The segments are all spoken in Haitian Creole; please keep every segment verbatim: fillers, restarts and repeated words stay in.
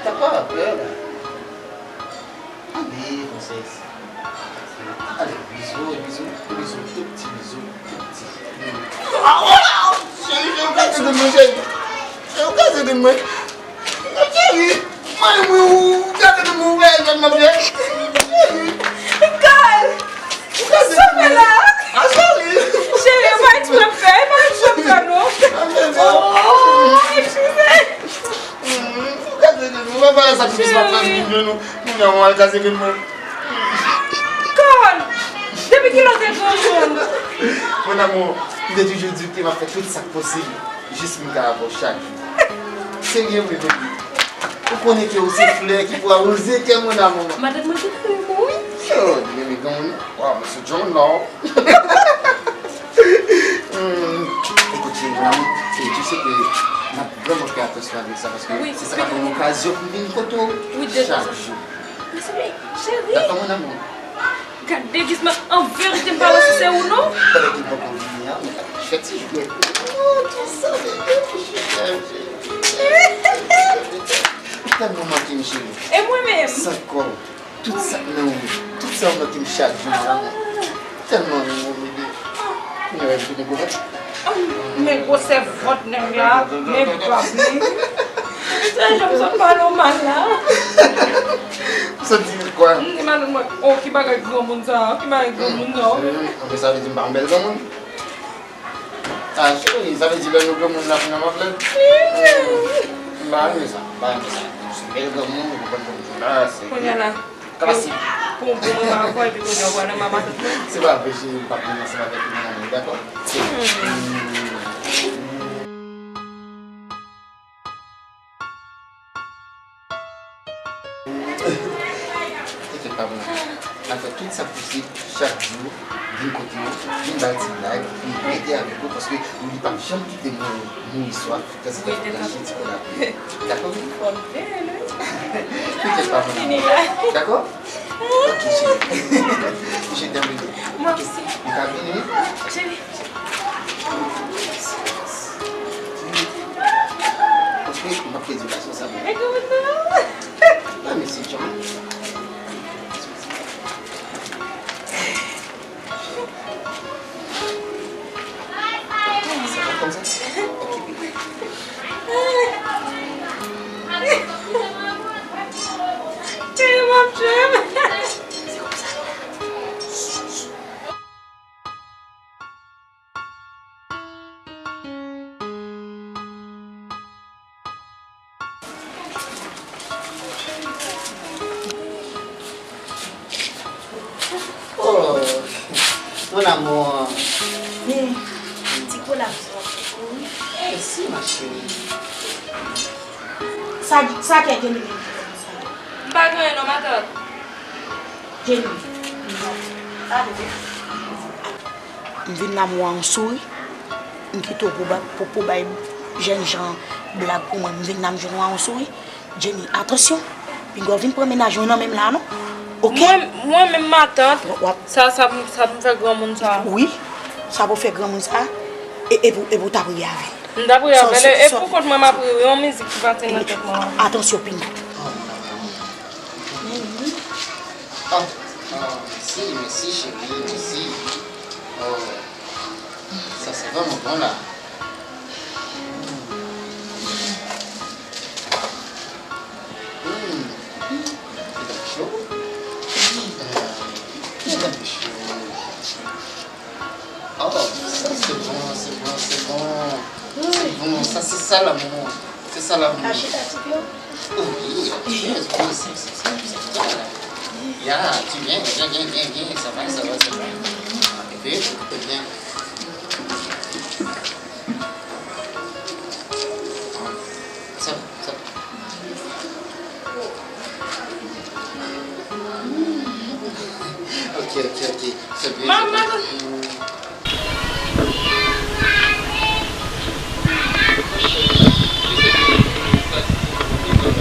Sa pa apre la. Ale, princesse. Ale, bizou, bizou, bizou, tout ti bizou, tout ti. Cheri, cheri, ou ka tande mwen, cheri. Cheri, ou ka tande mwen. Cheri, mwen, mwen, ou ka tande mwen, ou wè, jèn nan byen. Cheri. Carl! Ou ka tande mwen. Sa fè la? A, cheri. Cheri, e pa eksprè m fè, e pa eksprè m fè, non. Oh, eskize. Ou kaze kè m, ou pa fè sa pou plis m ap fè m vin jwenn ou. Moun nan, ou al kaze kè m. Carl, depi kilè w te granmoun? Mon amour, m te toujou di w ke m ap fè tout sa k posib jis pou m ka avè w chak jou. Serye vre, baby. Ou konnen ke w se flè ki pou awoze kè m, mon amour. Madanm mwen te renmen w, wi. Yo, li renmen granmoun. Waw, mesye John, non. Hmm, écoute, chérie, mon amour, et tu sais que m ap vrèman fè atansyon avèk sa, paske se sa k ap ban m okazyon pou m vin kote w chak jou. Mezanmi, cheri. Dakò, mon amour. Gad degizman, an verite, m pa wè si se ou, non. Pandan ke l poko vini an, men gad, fè ti jwèt. Oh, tout sa, bebe, cheri. Ou tèlman manke m, cheri. E mwen menm? San kò. Tout sa k nan ou, tout sa w manke m chak jou, mon amour. Tèlman renmen w, bebe. Kounye a w vin tounen gwo vant. Men gwosè vant nèg la, men bab li. Se jan m sot pale w mal la. M sot di kwa? M di madanm mwen, oh, ki bagay granmoun sa, ki bagay granmoun sa. Hmm, anben sa vle di m pa yon bèl granmoun? A, cheri, sa vle di lè nou granmoun la, kounye a m ap lèd. Hmm, m pa renmen sa, m pa renmen sa. Se bèl granmoun, ou konprann, granmoun la, se... Kounye a la, klasi. Pou, pou mwen, m a kwè, epi kounye a, w pral nan mama tèt mwen. Se pa vre, cheri, m p ap vin ansanm avèk ou nan mama, dakò? Hmm. Enkyèt pa, mon amour. N a fè tout sa k posib chak jou, vin kote w, vin ba l ti blag, vin rete avèk ou, paske li p ap janm kite mwen mouri swaf, tanzantan fò m rache ti kola pou li. Dakò? Enkyèt pa, mon amour. Dakò? Ok, cheri. Je t'aime, bébé. Mwen osi. Ou ka vini, wi? Cheri. Ok, m ap pèdi w la, se sa, bébé. Ah, mèsi, John. Sa va konsa? Ok, bébé. Cheri, m ap jwe. Oh, mon amour. Men, ti kola pou ou. Mèsi, ma chérie. Sa, sa kè Jenny gen pou sa? M pa gen anyen non, matant. Jenny, non. Sa vle di? M vin la m wè yon souri. M kite w pou ba, pou, pou bay jènjan blag pou mwen. M vin la m jwenn w a yon souri. Jenny, atansyon. Pinga w vin pran mennaj mwen nan men m la non. Ok? Mwen, mwen menm matant. W ap... Sa, sa, sa pou m fè granmoun sa. Wi. Sa pou fè granmoun sa. E, e pou, e pou w t ap ri avè l. M t ap ri avè l. E pou kont mwen m ap ri, wi, yon mizik ki pase nan tèt mwen. Atansyon, pinga. Ah, ah, mèsi, mèsi, cheri, mèsi. Oh, sa se vrèman bon la. Hmm. Medam cho. Medam cho. Oh, sa se bon, se bon, se bon. Se bon, sa se sa lanmou. Se sa lanmou. Achita ti pye w. Oh, yeah, yes, yes, yes, yes, yes, yes. Ya, tu viens, viens, viens, viens, viens, ça va, ça va, ça va. Ok, écoute bien. Ça va, ça va. Ok, ok, ok. C'est bien, c'est bien.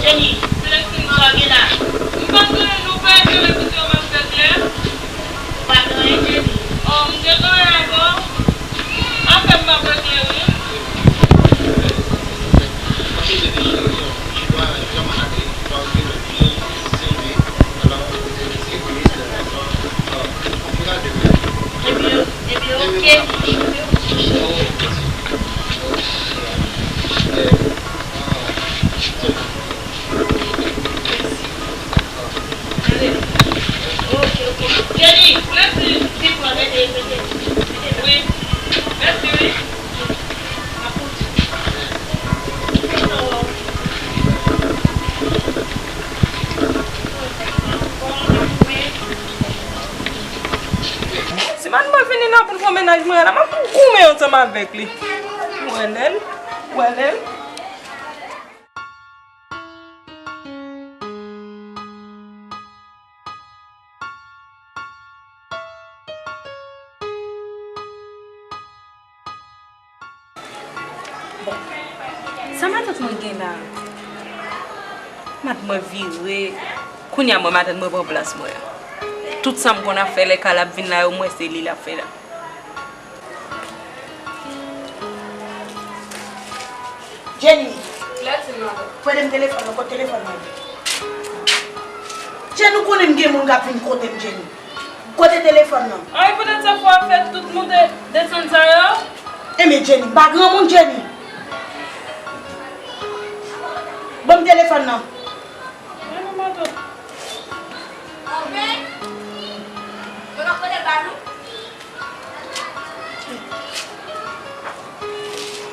Jenny, Celestine, sa w gen la? M pa konnen nou pa jere pou se yon mastè klè. Ou pa gen anyen, Jenny? Oh, m te gen anyen avè w. Afè m pa regle, wi. Paske se te cheri, tu dois vraiment arrêter. Nan mennaj mwen an la, m ap goumen ansanm avèk li. Wè lè l, wè lè l. Bon, sa matant mwen gen la? Matant mwen vire. Kounye a mwen, matant mwen pran plas mwen an. Tout sa m konn ap fè lè Kal ap vin la yo, mwen se li l ap fè la. Jenny. Lè di m matant. Prete m telefòn nan, kote telefòn nan? Jenny, ou konnen m gen moun k ap vin kote m, Jenny. Kote telefòn nan? Ay, poutèt sa fò ap fè tout moute desann sa yo? Enben, Jenny, m pa granmoun, Jenny. Ban m telefòn nan. Enben, matant.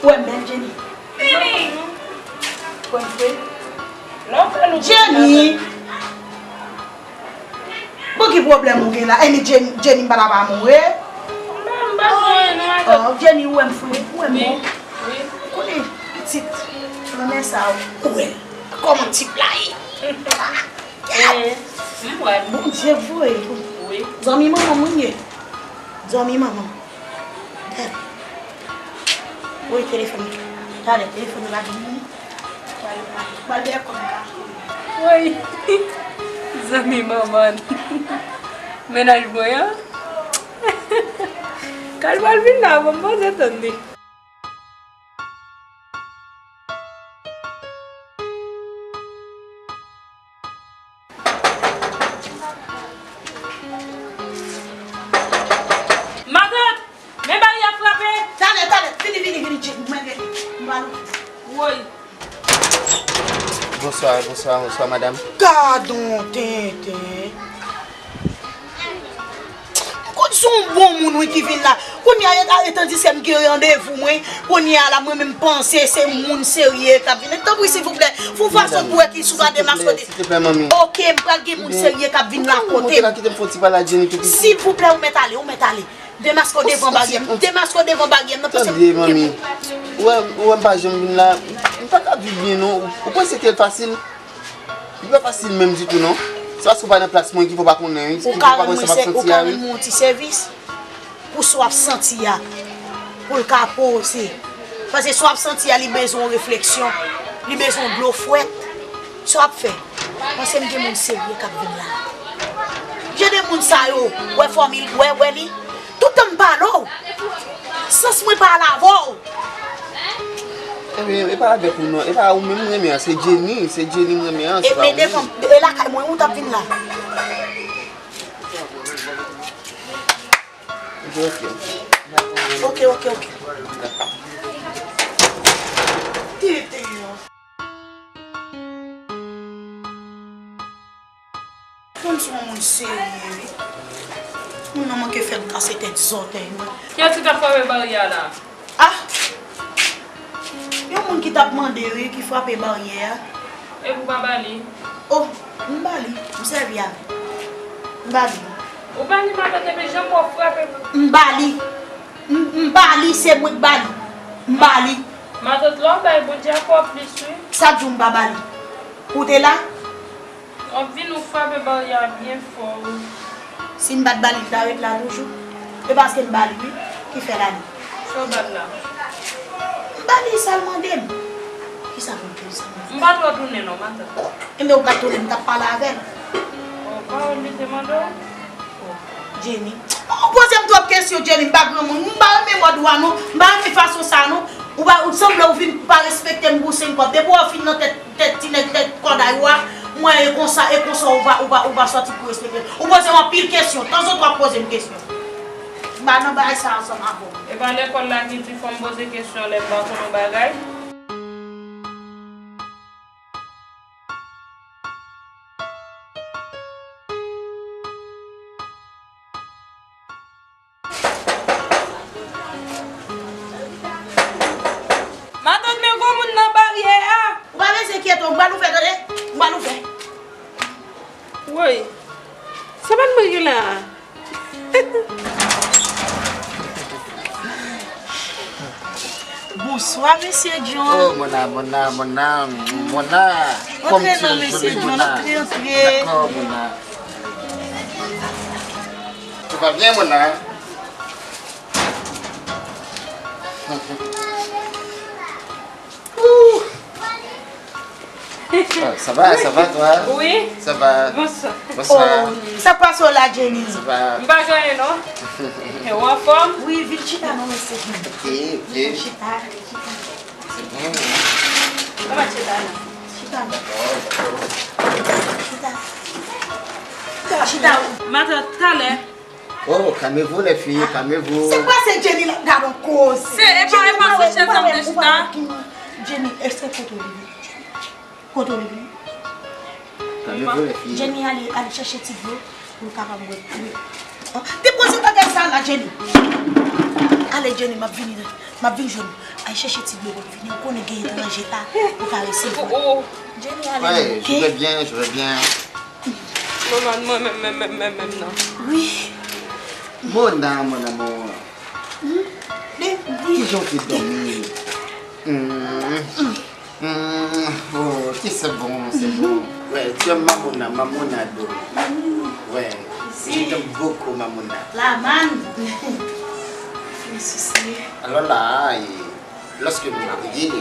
Ou wè m bèl, Jenny? Ou wè m fre? Jenny! Bon, ki pwoblèm ou gen la? Enben, Jenny, Jenny m pa ta pa mouri. Oh, Jenny, ou wè m fre? Ou wè m bon? Ou konnen, pitit, renmen sa, ou wè kòman tip la ye. Eh, m wè l. Bondye voye. Wi. Zanmi manman mwen ye. Zanmi manman. Talè. Wi, telefòn. Talè, telefòn la vini. Pral, pral, pral dèyè kòm ka. Wi. Zanmi manman. Mennaj mwen an. Kal pral vin la, bon, m poze tann li. Matant, men bari a frape. Talè, talè, vini, vini, vini, Jenny, mwen rele. M ba nou. Woy. Bonswa, bonswa, bonswa, madanm. Gadon tenten. M konn se yon bon moun, wi, ki vin la. Kounye a, e, e, tandiske m gen randevou mwen, kounye a la, mwen menm panse se moun serye k ap vin. Tanpri, silvouplè, fè yon fason pou wè ki si w ka demaske de. Silvouplè, manmi. Oke, m pral gen moun serye k ap vin la kote m. Monte la, kite m fè yon ti pale ak Jenny tou piti. Silvouplè, ou mèt ale, ou mèt ale. Demaske w devan baryè m. Demaske w devan baryè m nan, paske m gen moun. Tande, manmi. Ou wè, ou wè m pa janm vin la. M pa ka viv byen, non. Ou panse ke l fasil? Li pa fasil menm ditou non. Se paske w pa nan plas mwen ki fè w pa konnen wi. Ou ka rann mwen yon ti sèvis pou sa w ap santi a, pou l ka poze. Paske sa w ap santi a, li bezwen yon refleksyon, li bezwen yon dlo frèt. Sa w ap fè? Paske m gen moun serye k ap vin la. Jan de moun sa yo, wè fanmi l, wè, wè li. Tout tan m pale w, sans mwen pale avè w. Ebyen, e pa avèk ou non, e pa ou menm m renmen an, se Jenny, se Jenny m renmen an, se pa ou menm. Ebyen, devan, e lakay mwen ou t ap vin la. Ok, ok, ok. Tete yo. Konn se yon moun serye wi. Moun nan manke fè m kase tèt zòtèy mwen. Kiyès ki t ap frape baryè a la? Ah! Yon moun ki t ap mande wi, ki frape baryè a. Epi w pa ba li? Oh, m ba li, m sèvi avè l. M ba li. Ou ba li matant epi jan pou w frape. M ba li. M, m ba li, se mwen k ba li. M ba li. Matant lè w bay Bondye ankò plis wi. Sa k di w m pa ba li? Ou te la? W ap vin ou frape baryè a byen fò wi. Si m pa t ba li, l ta ret la toujou. E paske m ba li wi, ki fè l ale. Sa w ba l la? M ba li sa l mande m. Kisa pou m te di sa? M pa t wè w tounen non, matant. Enben ou pa t tounen, m t ap pale avè l. Oh, pawòl li te mande w? Oh, Jenny. Ou poze m twòp kesyon, Jenny, m pa granmoun. M pa renmen mòd ou a non. M pa renmen fason sa non. Ou pa, ou sanble ou vin pa respekte m pou senk kòb. Depi w fin nan tèt, tèt ti nèg, tèt kòday ou a, mwen e konsa, e konsa ou pa, ou pa, ou pa sòti pou respekte m. Ou poze m anpil kesyon. Tanzantan w ap poze m kesyon. M pa nan bagay sa ansanm avè w. E pa lekòl la ki di fò m poze kesyon lè m pa konn yon bagay? Matant, men gwo moun nan baryè a. Ou pa bezwen enkyete w, m pral ouvè, tande? M pral ouvè. Woy, sa pa t mwen ki la a. Bonswa, mesye John. Oh, Mona, Mona, Mona, Mona. Antre non, mesye John, antre, antre. Dakò, Mona. Tout va bien, Mona? Ouh. Ah, ça va, ça va, toi? Oui. Ça va. Bonsoir. Bonsoir. Oh, sa k pase w la, Jenny? Ça va. M pa gen anyen, non. Ou anfòm? Wi, vin chita non, mesye. Ok, ok. Vin chita, chita. C'est bon. Kòman chita non? Chita non. D'accord, d'accord. Chita. Chita. Matant, talè. Oh, calmez-vous, les filles, calmez-vous. Se kwa se Jenny la, gad on koze. Se, e pa, e pa sou chèz la m te chita. Jenny, èske kote w rive? Kote w rive? Calmez-vous, les filles. Jenny, ale, ale chèche ti dlo pou nou kapab bwè. Oh, depoze bagay sa la, Jenny. Ale, Jenny, m ap vini, m ap vin jwenn ou. Al chèche ti dlo pou m vini. Ou konnen gen etranje la, ou ka resevwa. Jenny, ale, ok? Ouais, je vais bien, je vais bien. Manman, mwen menm, menm, menm, menm, menm, non. Wi. Mona, mon amour. Hmm? Kijan w te dòmi? Hmm. Hmm. Oh, ok, c'est bon, c'est bon. Ouais, tu aimes Mamouna, Mamouna adore. Ouais, je t'aime beaucoup, Mamouna. La man. Fè sisi. Alors là, lorsque vous mariez,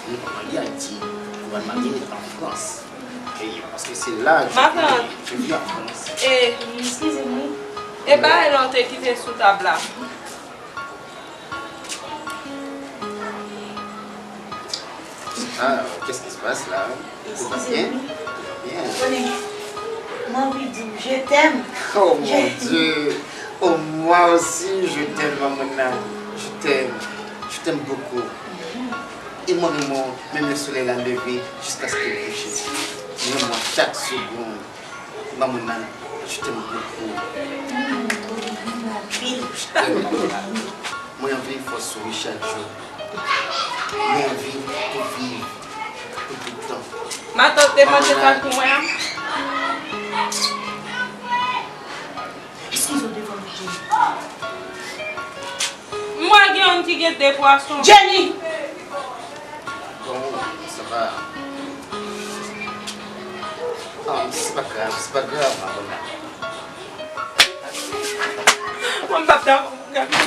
nou pa marye Ayiti, nou pral marye an Frans. Et parce que c'est là que je vis en France. E, excusez-moi. E bagay la w te kite sou tab la. Ah, qu'est-ce qui se passe là? Tout va bien? Excusez-moi. Tout va bien. Konnen, mwen anvi di w, je t'aime. Oh mon Dieu! Oh, moi aussi, je t'aime, Mamouna. Je t'aime. Je t'aime beaucoup. E mwen renmen w, menm lè solèy la leve, jiskaske l kouche. Mwen renmen w chak segonn. Mamouna, je t'aime beaucoup. Je t'aime, Mamouna. Mwen anvi fè w souri chak jou. Mwen anvi pou viv pou tout tan. Matant te manje sa pou mwen an. Eskize w devan mwen, Jenny. M wè gen youn ki gen de pwason. Jenny! Bon, sa va. Ah, c'est pas grave, c'est pas grave, Mamouna. Mwen m p ap dakò pou gade.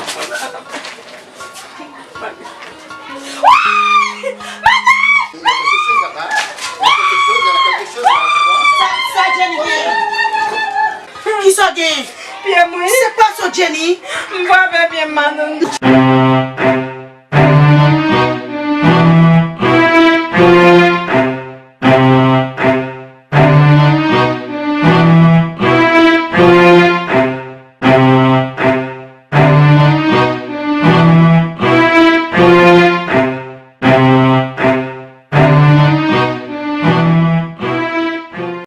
Woy! Matant! Il y a quelque chose là-bas. Il y a quelque chose, il y a quelque chose là, je pense. Sa, sa Jenny gen? Kisa w gen? Pye mwen. Se pa sa Jenny? M frape pye m, matant.